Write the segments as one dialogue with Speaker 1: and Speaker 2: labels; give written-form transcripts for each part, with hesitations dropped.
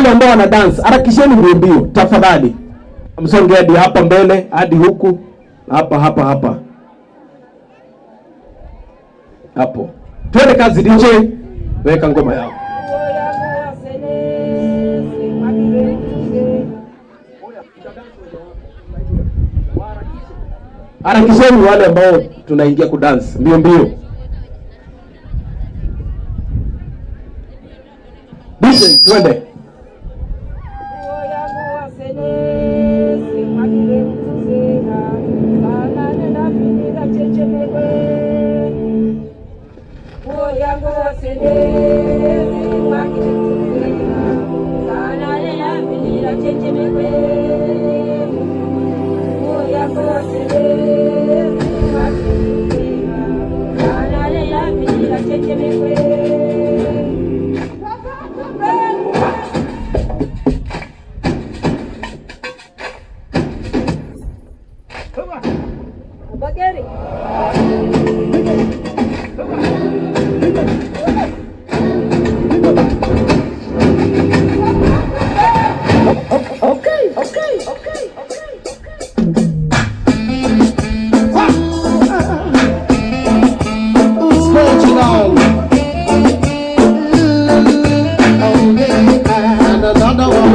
Speaker 1: Wale ambao wana dance, harakisheni mbio mbio tafadhali, msonge hadi hapa mbele, hadi huku hapa hapa hapa hapo. Twende kazi, DJ, weka ngoma yao. Harakisheni wale ambao tunaingia kudance mbio mbio. DJ, twende.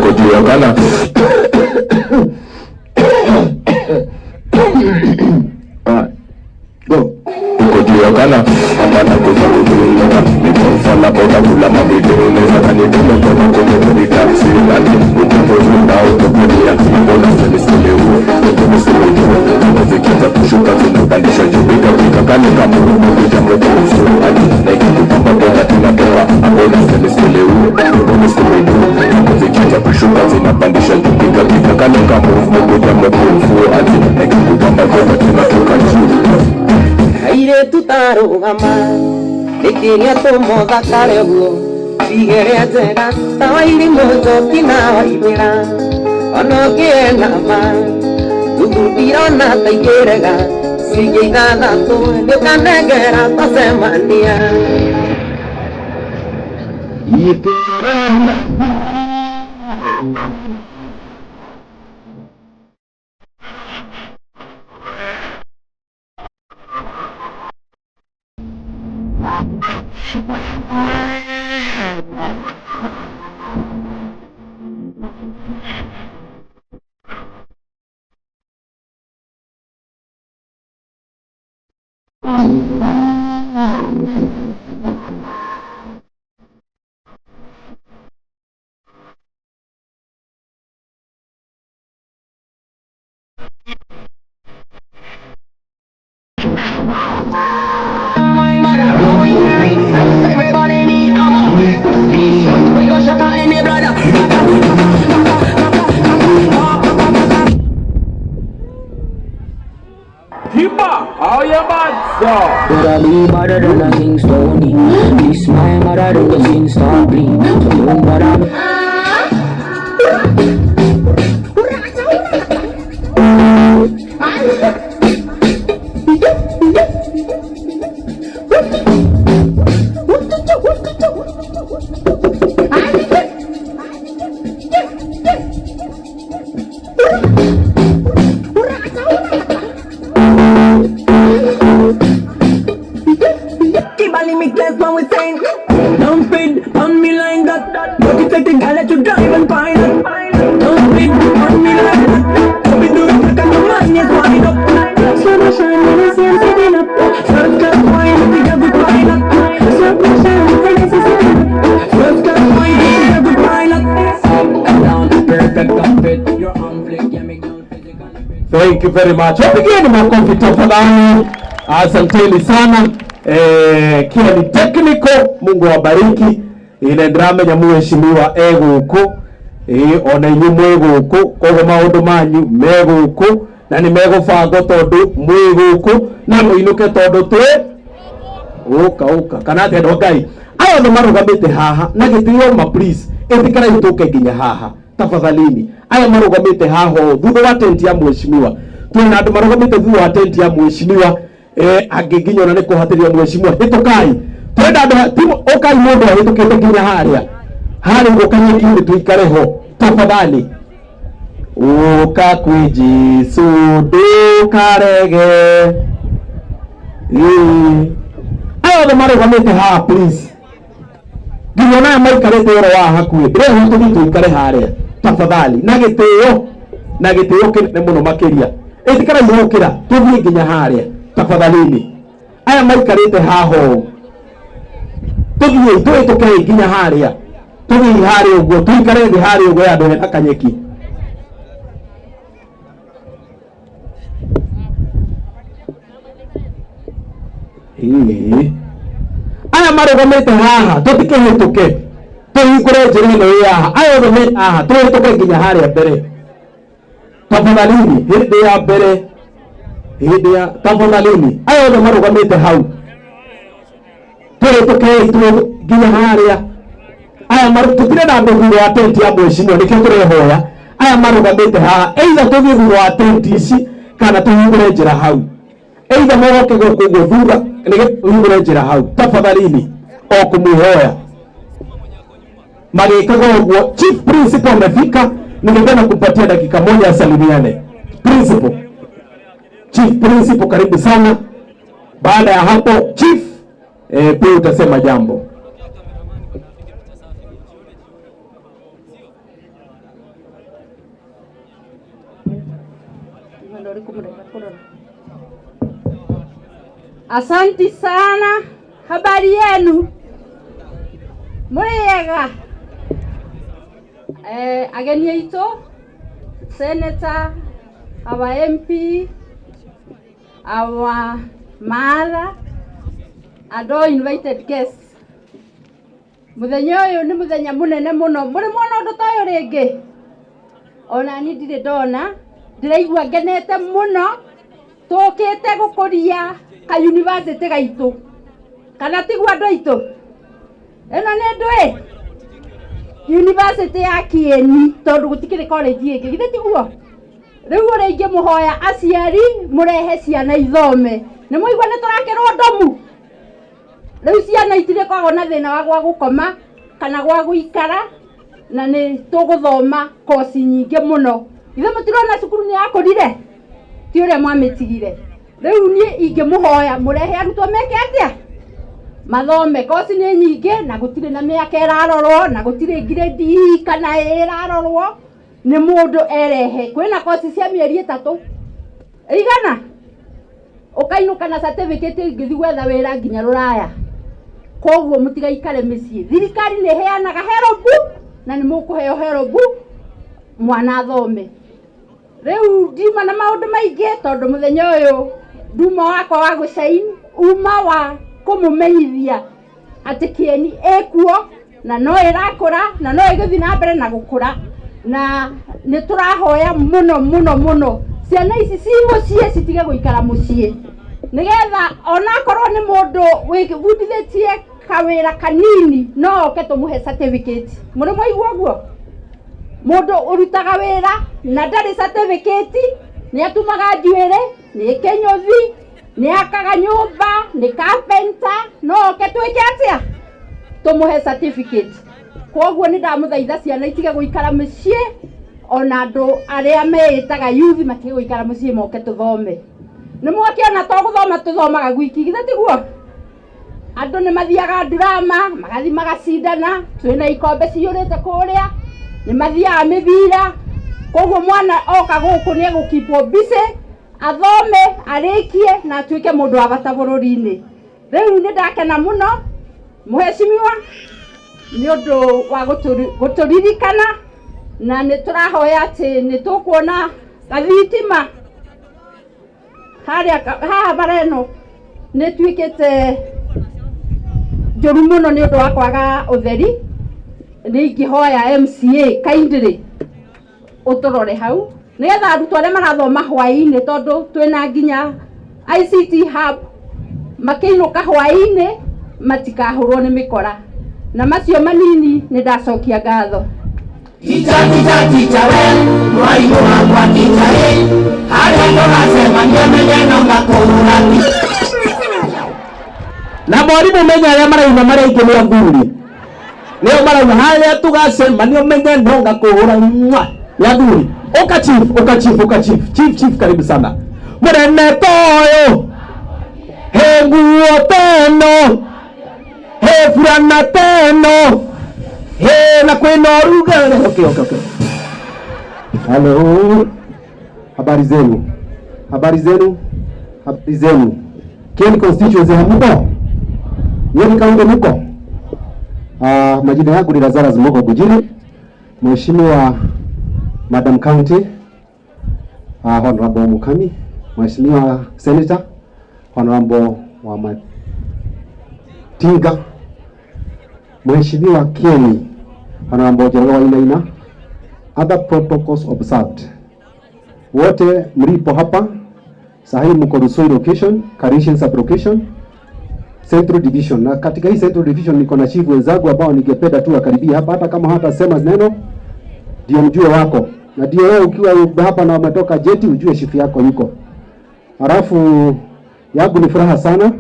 Speaker 2: Kujuakana. Alright. Go. Kujuakana. Hapana kujuakana. Nikofala boda kula mabidone. Sasa nitume kona kwenye kwenye taksi. Ati utapozunda utaponia. Mbona sele huo. Sele huo. Zikianza kushuka zinapandishwa juu. Pika pika kale kama unakuja mrefu. Ati na ikikupamba tena tunatoa. Mbona sele huo. Sele huo. Zikianza kushuka zinapandishwa juu. Pika pika kale kama unakuja mrefu. Ati na ikikupamba tena tunatoka juu.
Speaker 3: Airĩtu tarũgama nĩkĩ gĩatũma ũthakare ũguo cigĩrĩ njega ta wairimũ njoki na waimĩra ona ũngĩenama thuthu ndirona ta ingĩrega cingĩ ithathatũ nĩũkanengera twacemania.
Speaker 4: But I be better than a King Stony. This my mother do the sin stop bleed. So don't bother me.
Speaker 5: Keep on limitless when we saying don't speed on me like that. But you take the guy let you drive and pilot. Don't speed on me like that. Don't be doing like I'm a man, yes, wind up. Slow motion, when I see I'm sitting up. First class wine, we got good pilot. Slow motion, when I see sitting up. First class wine, we got good pilot.
Speaker 4: Down, perfect outfit. Your arm flick, yeah, me girl physically fit.
Speaker 1: Thank you very much. Wapigeni makofi tafadhali. Asanteni sana. Kia ni technical. Mungu awabariki. Ine ndĩramenya mheshimiwa e gũkũ ona inyuĩ mwĩ gũkũ koguo maũndũ manyu me gũkũ na nĩ megũbangwo tondũ mwĩ gũkũ na mũinũke tondũ twĩ ũka ũka kana atĩa andũ a Ngai aya othe marũgamĩte haha na gĩtĩo ma please ĩtĩkĩrai tũke nginya haha tafadhalini. Aya marũgamĩte haha ũũ thutha wa tent ya mheshimiwa, twĩna andũ marũgamĩte thutha wa tent ya mheshimiwa angĩ nginya ona nĩ kũhatĩrĩria mheshimiwa hĩtũkai twenda andũ ũkai mũndũ ahĩtũkĩte nginya harĩa Harĩa ũguo kanyeki-inĩ tũikare ho tafadhali. Ũka kwĩ Jesũ ndũkarege. Ĩĩ. Aya othe marũgamĩte haha please, nginya ona aya maikarĩte ũhoro wa hakuhĩ, ndĩreho tũthiĩ tũikare harĩa tafadhali, na gĩtĩo, na gĩtĩo kĩnene mũno makĩria. Ĩtĩkĩrai ũkĩra tũthiĩ nginya harĩa tafadhalini. Aya maikarĩte haha ũũ, tũthiĩ tũhĩtũkei nginya harĩa, tũthiĩ harĩa ũguo, tũikare thĩ harĩa ũguo handũ hena kanyeki. Ĩĩ. Aya marũgamĩte haha tũtikĩhĩtũke, tũhingũre njĩra ĩno ĩ haha. Aya othe me haha tũhĩtũke nginya harĩa mbere tafadhalini. Hĩndĩ ya mbere, hĩndĩ ya tafadhalini, aya othe marũgamĩte hau tũhĩtũkei nginya harĩa. Aya tũtirenda andũ thutha wa tenti ya mheshimiwa, nĩkĩo tũrehoya aya marũgamĩte haha, either tũthiĩ thutha wa tenti ici kana tũhingũre njĩra hau, either mogoke gũkũ ũguo thutha nĩgetha tũhingũre njĩra hau tafadhalini, o kũmwĩhoya magĩkaga ũguo. Chief Principal amefika, ningependa kumpatia dakika moja asalimiane. Principal, Chief Principal, karibu sana. Baada ya hapo Chief, pia utasema jambo.
Speaker 6: Asanti sana. Habari yenu? Muriega? Ageni aitũ, Senator, our MP, our mother, and all invited guests. Muthenya ũyũ nĩ mũthenya mũnene mũno. Mũrĩ mwona ũndũ ta ũyũ rĩngĩ? Ona niĩ ndirĩ ndona, ndĩraigua ngenete mũno. Tũkĩte gũkũria ka university gaitũ. Kana tiguo andũ aitũ? Ĩno nĩ ndũĩ? University ya Kieni, tondũ gũtikĩrĩ college ĩngĩ, githĩ tiguo? Rĩu ũrĩa ingĩmũhoya aciari mũrehe ciana ithome. Nĩ mwaigua nĩ tũrakĩrwo ndomu? Rĩu ciana itirĩkoragwo na thĩna wa gwa gũkoma kana gwa gũikara, na nĩ tũgũthoma koci nyingĩ mũno. Ithe mũtirona cukuru nĩ yakũrire? Ti ũrĩa mwamĩtigire. Rĩu niĩ ingĩmũhoya mũrehe arutwo meke atĩa? Mathome. Koci nĩ nyingĩ na gũtirĩ na mĩaka ĩrarorwo na gũtirĩ grade E kana A ĩrarorwo, nĩ mũndũ erehe. Kwĩna koci cia mĩeri 3 igana, ũkainũka na certificate ĩngĩthiĩ gwetha wĩra nginya rũraya. Koguo mũtigaikare mĩciĩ. Thirikari nĩ ĩheanaga herobu na nĩ mũkũheo herobu mwana athome. Rĩu ndiuma na maũndũ maingĩ tondũ mũthenya ũyũ nduma wakwa wa gũcain, uma wa kũmũmenyithia atĩ Kieni ĩkuo na no ĩrakũra na no ĩgũthiĩ na mbere na gũkũra, na nĩ tũrahoya mũno mũno mũno ciana ici ci mũciĩ citige gũikara mũciĩ, nĩgetha onakorwo nĩ mũndũ wĩbundithĩtie kawĩra kanini no oke tũmũhe certificate. Mũrĩ mwaigua ũguo? Mũndũ ũrutaga wĩra na ndarĩ certificate, nĩ atumaga njuĩrĩ, nĩ kĩnyũthi, nĩ akaga nyũmba, nĩ carpenter, no oke twĩke atĩa? Tũmũhe certificate. Koguo nĩ ndamũthaitha ciana itige gũikara mĩciĩ, ona andũ arĩa meĩtaga youth matige gũikara mũciĩ, moke tũthome. Nĩ mwakĩona to gũthoma tũthomaga gwiki, githĩ tiguo? Andũ nĩ mathiaga drama, magathiĩ magacindana, twĩna ikombe ciyũrĩte kũrĩa, nĩ mathiaga mĩbira. Koguo mwana oka gũkũ nĩ egũkeepwo busy, athome, arĩkie na atuĩke mũndũ wa bata bũrũri-inĩ. Rĩu nĩ ndakena mũno mũheshimiwa nĩ ũndũ wa gũtũririkana, na nĩ tũrahoya atĩ nĩ tũkuona gathitima harĩa haha bara ĩno nĩ ĩtuĩkĩte njũru mũno nĩ ũndũ wa kwaga ũtheri. Nĩ ingĩhoya MCA kindly ũtũrore hau nĩgetha arutwo arĩa marathoma hwaĩ-inĩ, tondũ twĩna nginya ICT hub, makĩinũka hwaĩ-inĩ matikahũrwo nĩ mĩkora. Na macio manini nĩ ndacokia ngatho.
Speaker 7: Teacher, teacher, teacher, we, mwalimu wakwa teacher, eh, harĩa tũracemania menye no ngakũhũra.
Speaker 1: Na mwalimu menya arĩa maraina marĩa aingĩ nĩ athuri. Nĩo marauga harĩa tũgacemania ũmenye no ngakũhũra mwa. Nĩ athuri. Ũka chief, ũka chief, ũka chief. Chief, chief, karibu sana. Mũnene toyũ. He nguo teno. He burana teno. He na kwĩna ũrugarĩ. Okay.
Speaker 8: Halo, habari zenu, habari zenu, habari zenu. Kieni constituency hamuko? Nyeri County muko? Majina yangu ni Lazarus Mogo Gujiri, Mheshimiwa Madam County, Honorable Mukami, Mheshimiwa Senator, Honorable Wamatinga, Mheshimiwa Kieni, Honorable Njoroge Wainaina, other protocols observed. Wote mlipo hapa sahi mko Lusoi location, Karishin sub location, Central Division. Na katika hii Central Division niko na chief wenzangu ambao ningependa tu wakaribia hapa, hata kama hatasema neno, ndio mjue wako, na ndio wewe ukiwa hapa na umetoka jeti ujue chief yako yuko. Halafu yangu ni furaha sana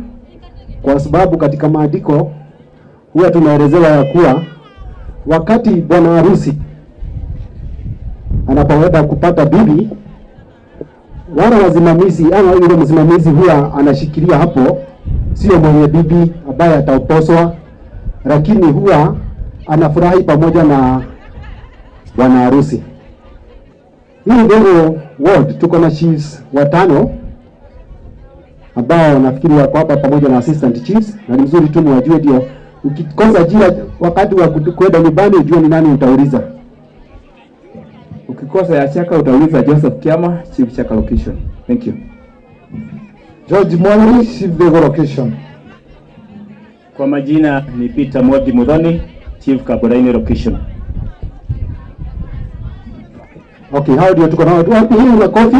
Speaker 8: kwa sababu katika maandiko huwa tunaelezewa ya kuwa wakati bwana harusi anapoenda kupata bibi, wale wasimamizi ama yule msimamizi huwa anashikilia hapo, sio mwenye bibi ambaye ataoposwa, lakini huwa anafurahi pamoja na bwana harusi. Hii ndogo ward tuko na chiefs watano ambao nafikiri wako hapa pamoja na assistant chiefs, na ni mzuri tu niwajue, ndio ukikosa njia wakati wa kwenda nyumbani ujue ni nani utauliza.
Speaker 9: Ukikosa ya Chaka utauliza Joseph Kiama, Chief Chaka location. Thank you.
Speaker 8: George Mwangi, Chief Thego location.
Speaker 10: Kwa majina ni Peter Mwangi Muthoni, Chief Kaboraini location.
Speaker 8: Okay, hao ndio tuko nao. Wapi hii makofi?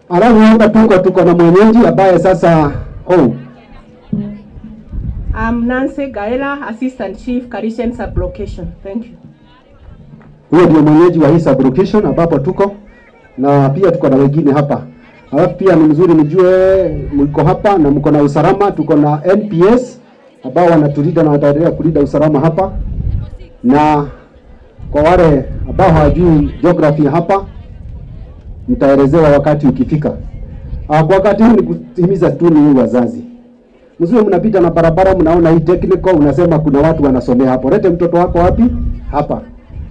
Speaker 8: Alafu hapa tuko na mwenyeji ambaye sasa, oh,
Speaker 11: I'm Nancy Gaela, Assistant Chief, Karishen Sublocation. Thank you.
Speaker 8: Huyo ndio mwenyeji wa hii sublocation ambapo tuko na pia tuko na wengine hapa. Alafu pia ni mzuri mjue mko hapa na mko na usalama. Tuko na NPS ambao wanatulinda na wataendelea kulinda usalama hapa, na kwa wale ambao hawajui geography hapa mtaelezewa wakati ukifika. Kwa wakati huu ni kuhimiza tu ni wazazi, msiwe mnapita na barabara mnaona hii technical, unasema kuna watu wanasomea hapo. Lete mtoto wako wapi? Hapa.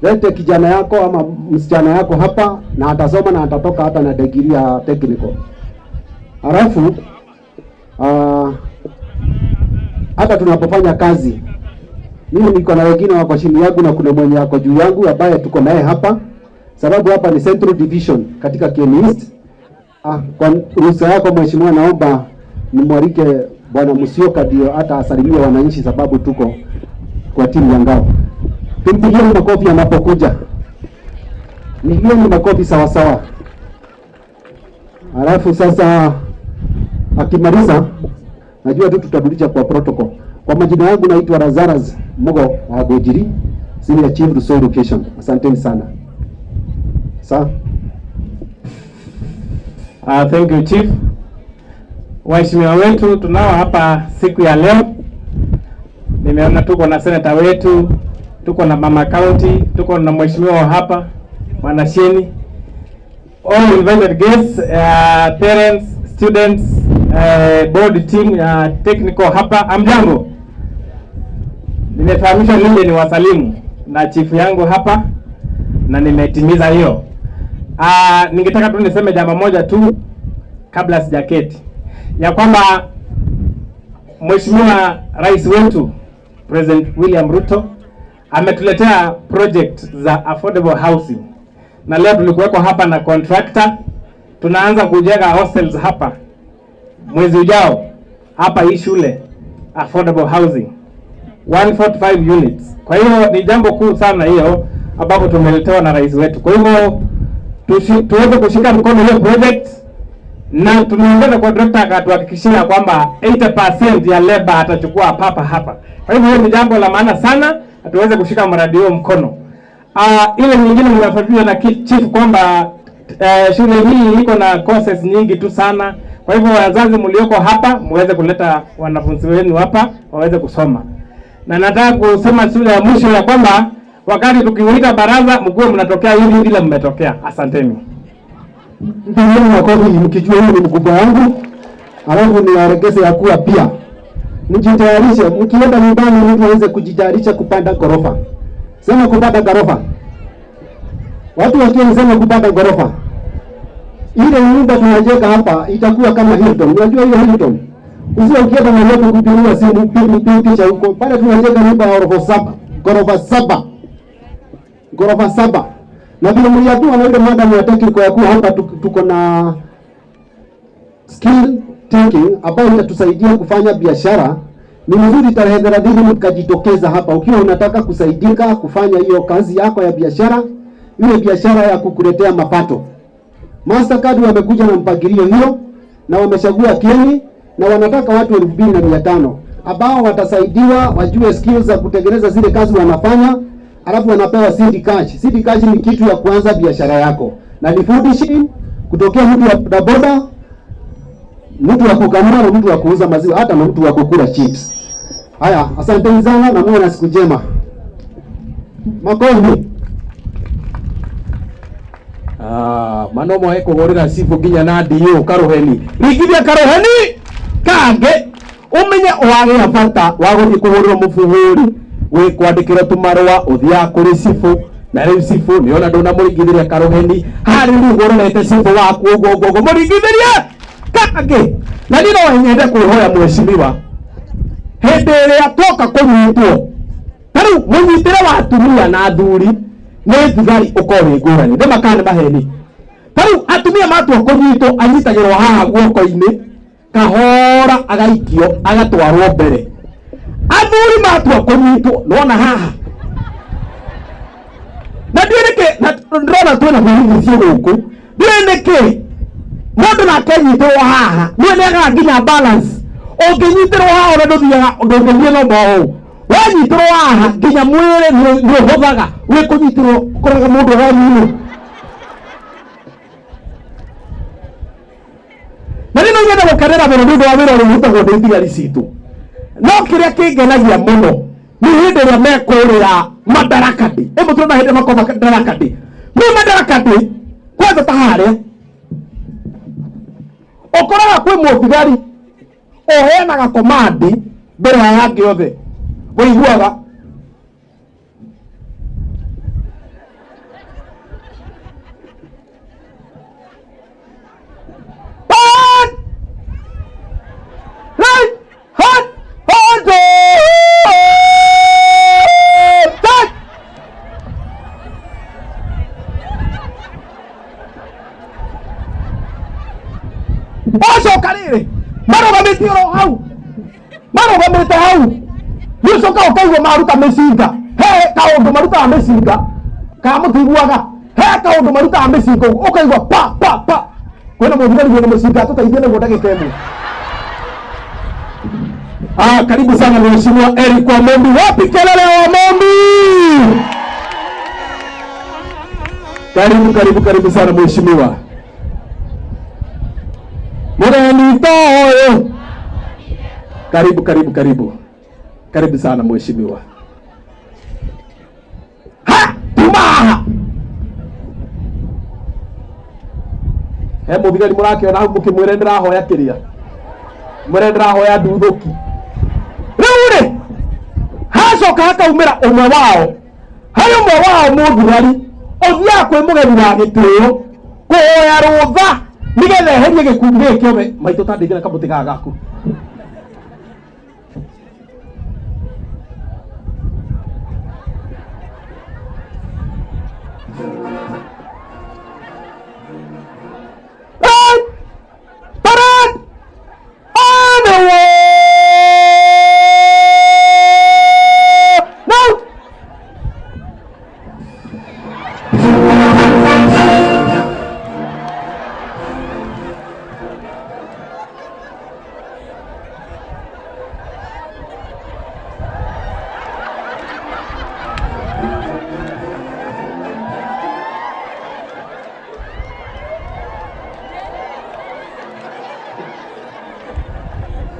Speaker 8: Lete kijana yako ama msichana yako hapa, na atasoma na atatoka hata na degree ya technical. Halafu hata tunapofanya kazi, mimi niko na wengine wako chini yangu na kuna mwenye ako juu yangu ambaye tuko naye hapa, sababu hapa ni Central Division katika Kieni East. Kwa ruhusa yako mheshimiwa, naomba nimwalike Bwana Musyoka ndio hata asalimie wananchi, sababu tuko kwa timu ya Ngao. Tumpigieni makofi anapokuja, nigieni makofi sawa sawa. Halafu sasa akimaliza, najua tu tutarudisha kwa protocol. Kwa majina yangu naitwa Lazarus Mugo wa Gojiri, Senior Chief Lusoi Location. Asanteni sana. Sa
Speaker 12: Thank you, Chief. Waheshimiwa wetu tunao hapa siku ya leo. Nimeona tuko na senator wetu, tuko na mama county, tuko na mheshimiwa hapa Mwanasheni. All invited guests, parents, students, board team ya technical hapa. Hamjambo. Nimefahamishwa nije ni wasalimu na chief yangu hapa na nimetimiza hiyo. Ningetaka tu niseme jambo moja tu kabla sijaketi, ya kwamba Mheshimiwa Rais wetu President William Ruto ametuletea project za affordable housing, na leo tulikuweko hapa na contractor, tunaanza kujenga hostels hapa mwezi ujao hapa hii shule affordable housing 145 units. Kwa hiyo ni jambo kuu sana hiyo ambapo tumeletewa na rais wetu. Kwa hivyo tuweze kushika mkono hiyo project, na tumeongeza kwa director akatuhakikishia kwamba 80% ya labor atachukua papa hapa. Kwa hivyo hiyo ni jambo la maana sana, na tuweze kushika mradi huo mkono. Ile nyingine mnafuatilia na chief kwamba shule hii iko na courses nyingi tu sana. Kwa hivyo wazazi mlioko hapa muweze kuleta wanafunzi wenu hapa waweze kusoma. Na nataka kusema sura ya mwisho ya kwamba wakati tukiuita baraza mkuwe mnatokea hivi vile mmetokea. Asanteni.
Speaker 8: Mpigieni makofi mkijua huyu ni mkubwa wangu, alafu niwaelekeze ya kuwa pia mjitayarishe, mkienda nyumbani mtu aweze kujitayarisha kupanda ghorofa. Sema kupanda ghorofa. Watu wakiwa kupanda ghorofa. Ile nyumba tunajenga hapa itakuwa kama Hilton. Unajua hiyo Hilton? Usio ukienda Nairobi kupigiwa simu picha huko. Pale tunajenga nyumba ya ghorofa saba. Ghorofa saba. Ghorofa saba. Na vile mliambiwa na yule madam ya technical ya kuwa hapa tuko na skill thinking ambayo itatusaidia kufanya biashara. Ni mzuri tarehe 30 mkajitokeza hapa ukiwa unataka kusaidika kufanya hiyo kazi yako ya biashara, ile biashara ya kukuletea mapato. Mastercard wamekuja na mpangilio hiyo na wamechagua Kieni na wanataka watu 2500 ambao watasaidiwa wajue skills za kutengeneza zile kazi wanafanya, alafu wanapewa seed cash. Seed cash ni kitu ya kuanza biashara yako, na ni food chain kutokea mtu wa bodaboda, mtu wa kukamua na mtu wa kuuza maziwa, hata na mtu wa kukula chips. Haya, asanteni sana na muwe na siku njema. Makofi.
Speaker 1: Mano moe kuhurira cibu nginya na DO karuheni ringithia karuheni kange umenye wagĩa bata wa gũthiĩ kũhũrĩrwo mũbuhũri wĩ kwandĩkĩrwo tũmarũa ũthiaga kũrĩ cibũ na rĩu cibũ nĩona ndũnamũringithĩria karuheni harĩ rĩu ũrorete cibũ waku ũguo ũguo ũguo mũringithĩrie kange. Na niĩ no nyende kwĩhoya mheshimiwa hĩndĩ ĩrĩa twoka kũnyitwo ta rĩu mũnyitĩre wa atumia na athuri nĩ thigari ũkorwo wĩ ngũrani nĩ makana nĩ maheni. Ta rĩu atumia matua kũnyitwo anyitagĩrwo haha guoko-inĩ kahora agaikio agatwarwo mbere. Athuri matua kũnyitwo nona haha na ndiũĩ nĩkĩ na ndĩrona twĩna borithi gũkũ ndiũĩ nĩkĩ mũndũ nake anyitĩrwo haha nĩwe nĩagaga nginya balance. Ũngĩnyitĩrwo haha ona ndũthiaga ndũngĩthiĩ no ũũ wanyitĩrwo haha nginya mwĩrĩ nĩ ũhũthaga wĩ kũnyitĩrwo ũkoraga mũndũ aranyitwo. Na niĩ no nyende gũkenera mũno nĩ ũndũ wa wĩra ũrĩa ũrutagwo nĩ thigari citũ, no kĩrĩa kĩngenagia mũno nĩ hĩndĩ ĩrĩa mekũrĩa Madaraka Day. Ĩmwe tũrona hĩndĩ makorwo Madaraka Day. Nĩ Madaraka Day kwanza ta harĩa ũkoraga kwĩ mũthigari ũheanaga komandi mbere ya angĩ othe wĩiguaga wacoka rĩrĩ marũgamĩte oro hau marũgamĩte hau nĩũcoka ũkaigua maruta mĩcinga he kaũndũ marutaga mĩcinga kana mũtiguaga he kaũndũ marutaga mĩcinga ũkaigua pa pa pa kwĩna mũthigari wĩna mĩcinga tũteithie nĩguo ndagĩka ĩmwe. Karibu sana Mheshimiwa Eric Wamombi. Wapi kelele ya Wamombi? Karibu karibu karibu sana mheshimiwa. Mureni toyo. Karibu karibu karibu. Karibu sana mheshimiwa. Ha, tumaha. He muthigari murakiona hau mukimwire ndirahoya kiria. Mwire ndirahoya nduthuki. Riu ri hacoka hakaumira umwe wao. Hari umwe wao muthigari uthiaga kwi mugeni wa gitio kuhoya rutha nigetha eherie gikundi gĩkĩ kĩothe. Maitũ ta ndeithia na kamũtĩ gaka gaku.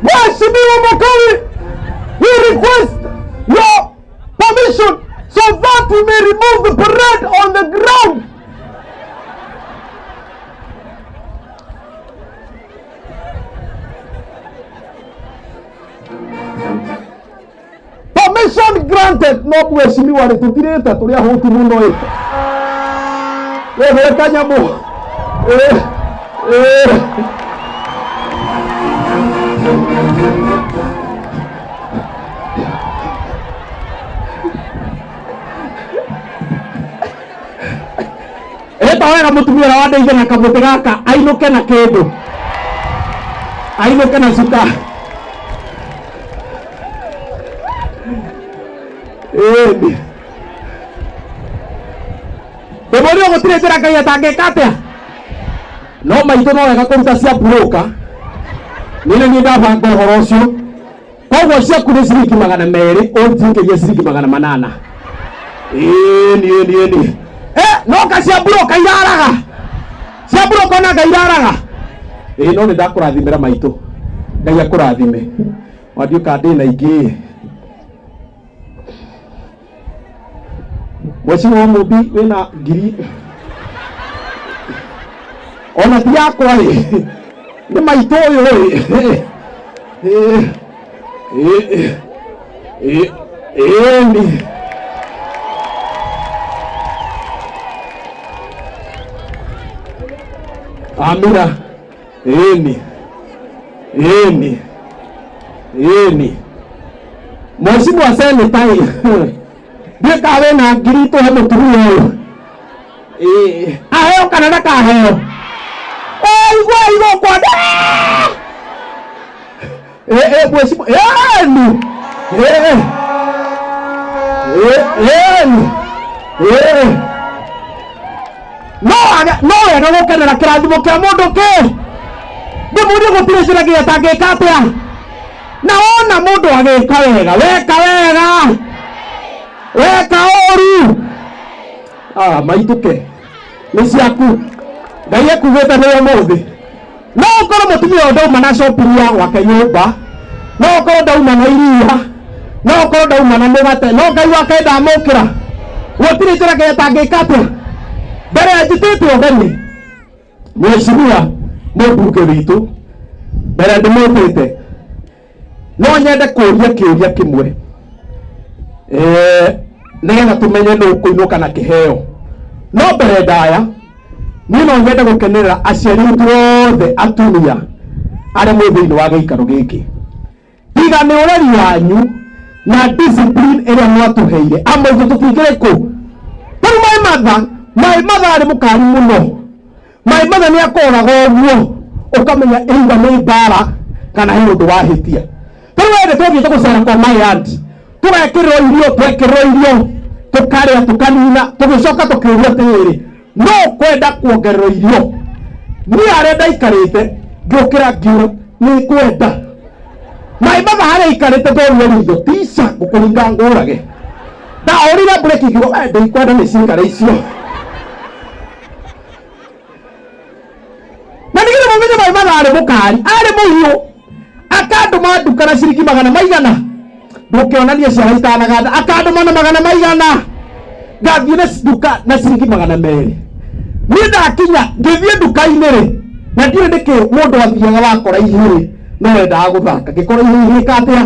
Speaker 1: Mheshimiwa Makawi, we request your Tũrute no mheshimiwa rĩ tũtirĩte tũrĩ ahũtu mũno ĩ. Wewe kanyamũ. Eh, eh. Ĩta wega mũtumia ũrĩa wandeithia na kamũtĩ gaka ainũke na kĩndũ ainũke na cuka ĩni ndĩmũrio gũtirĩ njĩra Ngai atangĩka atĩa no maitũ no wega kũruta cia mburũka niĩ nĩ niĩ ndabanga ũhoro ũcio koguo ciaku nĩ ciringi 200 ũnjingĩrie ciringi 800. Ĩni ĩni ĩni eh, no ka cia mburũka iraraga cia mburũka ona Ngai iraraga ĩĩ no nĩ ndakũrathimĩra maitũ Ngai akũrathime wandiũka ndĩ na ingĩ Mheshimiwa Mũmbi wĩna ngiri ona ti yakwa ĩ nĩ maitũ ũyũ ĩ ĩ ĩ ĩ ĩni Amina ĩni ĩni ĩni Mheshimiwa Senator ĩ ndiũĩ kana wĩna ngiri tũhe mũtumia ũyũ Ĩ, aheo kana ndakaheo igua igua kwanda mheshimiwa ĩni ĩni no wega no wega gũkenera kĩrathimo kĩa mũndũ kĩ ndĩmũrie gũtirĩ njĩra nginya atangĩka atĩa na wona mũndũ agĩka wega weka wega weka ũru ah, maitũke nĩ ciaku Ngai ekugĩte nĩ ũmũthĩ no ũkorwo mũtumia ũyũ ndauma na shopping ya gwake nyũmba no ũkorwo ndauma na iria no ũkorwo ndauma na mũgate no Ngai wake ndamũkĩra gũtirĩ njĩra Ngai atangĩka atĩa mbere ya njĩtĩte ũgeni mheshimiwa mũmbunge witũ mbere ndĩmwĩtĩte no nyende kũria kĩũria kĩmwe eh, nĩgetha tũmenye nũ ũkũinũka na kĩheo no mbere ndaya niĩ no nyende gũkenerera aciari aitũ othe atumia arĩa mwĩ thĩinĩ wa gĩikaro gĩkĩ tiga nĩ ũreri wanyu na discipline ĩrĩa mwatũheire amwe itũ tũtingĩrĩ kũ rĩu my mother my mother arĩ mũkari mũno my mother nĩ akoraga ũguo ũkamenya either nĩ mbara kana he ũndũ wahĩtia rĩu wende twathiĩte gũcera kwa my aunt tũgekĩrĩrwo irio twekĩrĩrwo irio tũkarĩa tũkanina tũgĩcoka tũkĩũria atĩrĩrĩ no kwenda kuongererwo irio niĩ harĩa ndaikarĩte ngĩũkĩra ngiuga nĩ ngwenda my mother harĩa aikarĩte ndorire ritho tica ngũkũringa ngũrage ndahũrire mbureki ngiuga we ndikwenda nĩ cikare icio na nĩgetha mũmenye my mother arĩ mũkari arĩ mũhiũ akandũma nduka na ciringi magana maigana ndũkĩonanie ciana itanaganda akandũma na magana maigana ngathiĩ na nduka na ciringi 200 niĩ ndakinya ngĩthiĩ nduka-inĩ rĩ na ndiũĩ nĩkĩ mũndũ athiaga wakora ihĩĩ no endaga gũthaka ngĩkora ihĩĩ ihĩka atĩa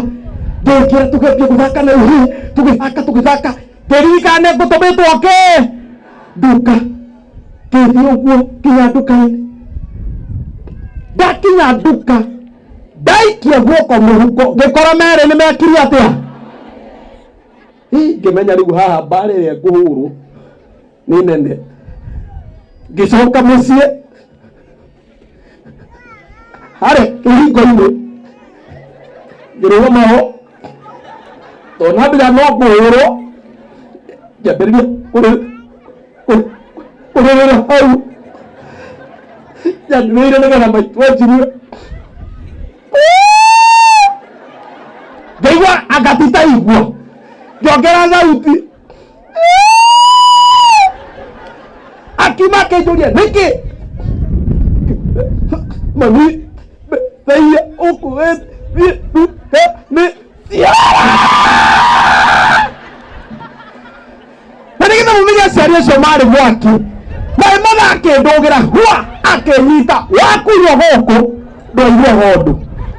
Speaker 1: ngĩkĩra tũgĩambia gũthaka na ihĩĩ tũgĩthaka tũgĩthaka ngĩririkana nĩ ngũtũmĩtwo kĩ nduka ngĩthiĩ ũguo nginya nduka-inĩ ndakinya nduka ndaikia guoko mũhuko ngĩkora merĩ nĩ mekirie atĩa Ĩ, ngĩmenya rĩu haha mbara ĩrĩa ngũhũrwo nĩ nene ngĩcoka mũciĩ harĩa kĩhingo-inĩ ngĩrũgama ho tondũ ndamenya no ngũhũrwo ngĩambĩrĩria kũrĩrĩra hau nyanĩrĩire nĩgetha maitũ anjigue ngaigua angatitaigua ngĩongera thauti akiuma akĩnjũria nĩkĩ mami thaia ũkũĩthiĩ nduka nĩ ciara na nĩgetha mũmenye aciari acio marĩ mwaki maĩ mothe akĩndũgĩra hua akĩnyita wakunyua gũkũ ndwaiguaga ũndũ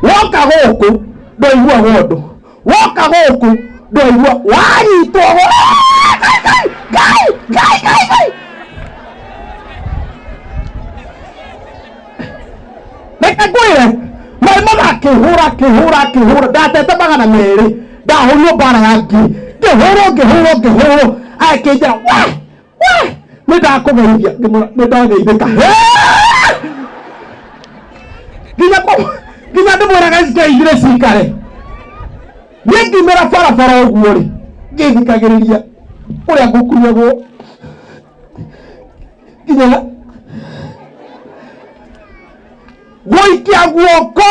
Speaker 1: woka gũkũ ndwaiguaga ũndũ woka gũkũ Ndwaigua wanyitwo ngai ngai ngai ngai. Reke ngwĩre, maĩ magakĩhũra kĩhũra kĩhũra, ndatete 200, ndahũrirwo mbara ya ngiri, ngĩhũrwo ngĩhũrwo ngĩhũrwo, akĩnjĩra we we nĩ ndakũgeithia, ngĩmwĩra nĩ ndageithĩka. Nginya nginya ndĩmwĩraga cikaigire cikare. Niĩ ngiumĩra barabara ũguo rĩ, ngĩthikagĩrĩria ũrĩa ngũkunyagwo nginya gũikia guoko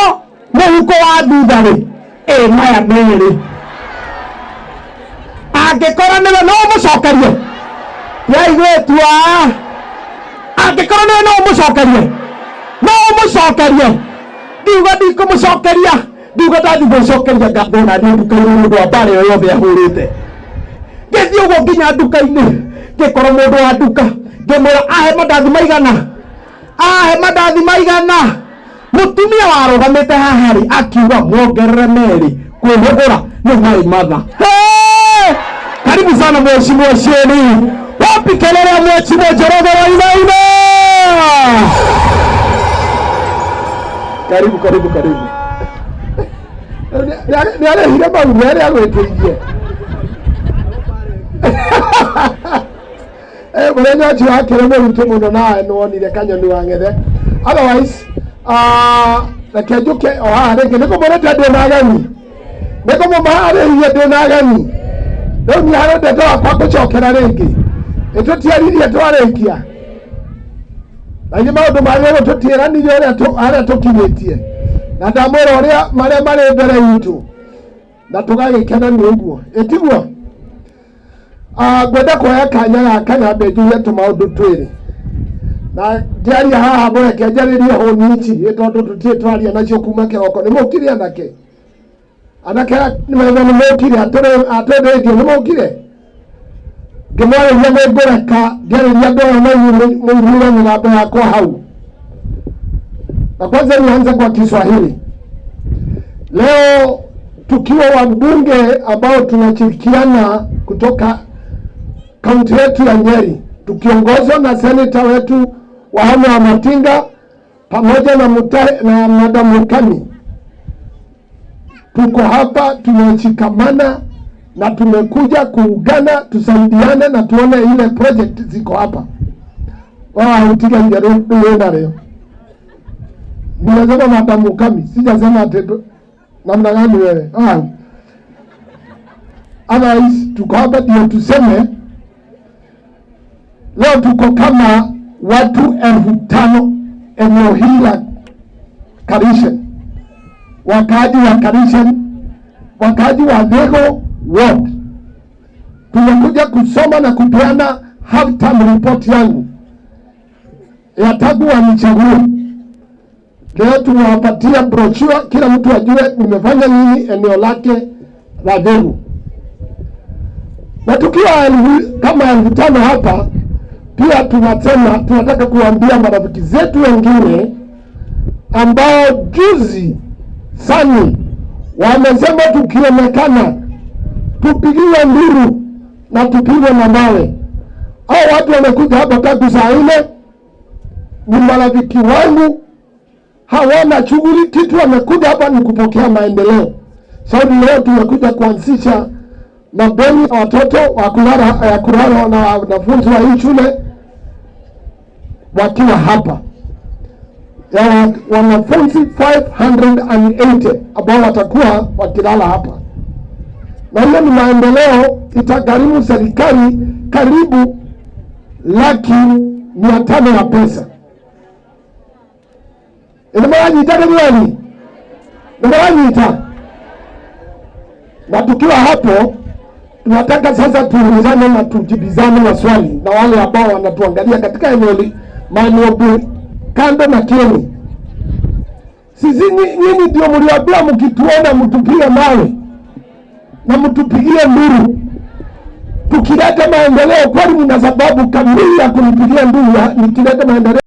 Speaker 1: mũhuko wa thutha rĩ, ĩ maya merĩ angĩkorwo nĩwe no ũmũcokerie yaiguĩtua, angĩkorwo nĩwe no ũmũcokerie, no ũmũcokerie. Ndiuga ndikũmũcokeria, ndiuga ndathiĩ gũcokeria ngatho na niĩ nduka-inĩ nĩ ũndũ wa mbara ĩyo yothe ahũrĩte. Ngĩthiĩ ũguo nginya nduka-inĩ, ngĩkora mũndũ wa nduka, ngĩmwĩra ahe mandathi maigana, ahe mandathi maigana. Mũtumia warũgamĩte haha rĩ akiuga muongerere merĩ, kwĩhũgũra nĩ mai matha. Hey! Karibu sana mheshimiwa Sheni. Wapi kelele ya mheshimiwa Njoroge Wainaina?
Speaker 13: Karibu, karibu, karibu. Nĩ arehire mau nĩ arĩa agwĩtĩirie. Mũthenya ũcio wakĩrĩ mũritũ mũno nawe nĩwonire kanyoni wa ng'ethe. Otherwise, reke njũke o haha rĩngĩ nĩ kũmũrĩte ndĩ na ageni, nĩ kũmũmarĩirie ndĩ na ageni. Rĩu niĩ harĩ ndeto wakwa ngũcokera rĩngĩ, ĩtũtiaririe twarĩkia na ithuĩ maũndũ marĩa tũtiĩranire ũrĩa harĩa tũkinyĩtie, na ndamwĩra ũrĩa marĩa marĩ mbere itũ, na tũgagĩkena nĩ ũguo ĩtiguo. Ngwenda kuoya kanya gaka nyambe njuge tũmaũndũ twĩrĩ, na ndiaria haha mũreke njarĩrie hũni ici tondũ tũtirĩ twaria nacio kuma kĩroko. Nĩ mũkire anake? Anake nĩmetha nĩ mũkire? Atũrĩ nĩ mũkire? Ngĩmwarĩria nĩ ngũreka ngĩarĩria andũ aya na inyuĩ mũiguire mĩgambo yakwa hau. Na kwanza nianze kwa Kiswahili. Leo tukiwa wabunge ambao tunashirikiana kutoka kaunti yetu ya Nyeri, tukiongozwa na seneta wetu Wahome Wamatinga pamoja na na Madam Mukami, tuko hapa tumeshikamana na tumekuja kuungana, tusaidiane na tuone ile project ziko hapa. Wao utiga ndio leo. Nimesema Madam Mukami, sijasema ati namna gani wewe. Otherwise tuko hapa ndio tuseme leo tuko kama watu 5,000 eneo hili la Karishen, wakaaji wa Karishen, wakaaji wa Thego Ward. Tumekuja kusoma na kupeana half term report yangu ya tangu wanichague. Leo tumewapatia brochure, kila mtu ajue nimefanya nini eneo lake la Thego. Na tukiwa kama 5,000 hapa, pia tunasema tunataka kuambia marafiki zetu wengine ambao juzi sani wamesema tukionekana tupigiwe nduru na tupigwe na mawe. Hao watu wamekuja hapa tangu saa 4, ni marafiki wangu, hawana shughuli kitu, wamekuja hapa ni kupokea maendeleo. Sababu leo tumekuja kuanzisha mabweni ya watoto wa kulala, ya kulala na wanafunzi wa hii shule wakiwa hapa, ya wanafunzi 580 ambao watakuwa wakilala hapa. Na hiyo ni maendeleo, itagharimu serikali karibu 500,000 ya pesa. Nimewaita nani? Nimewaita. Na tukiwa hapo tunataka sasa tuulizane na tujibizane maswali na wale ambao wanatuangalia katika eneo maeneo kando na Kieni. Sisi nyinyi ndio mliwaambia mkituona mtupige mawe na mtupigie nduru. Tukileta maendeleo kweli mna sababu kamili ya kunipigia nduru nikileta maendeleo.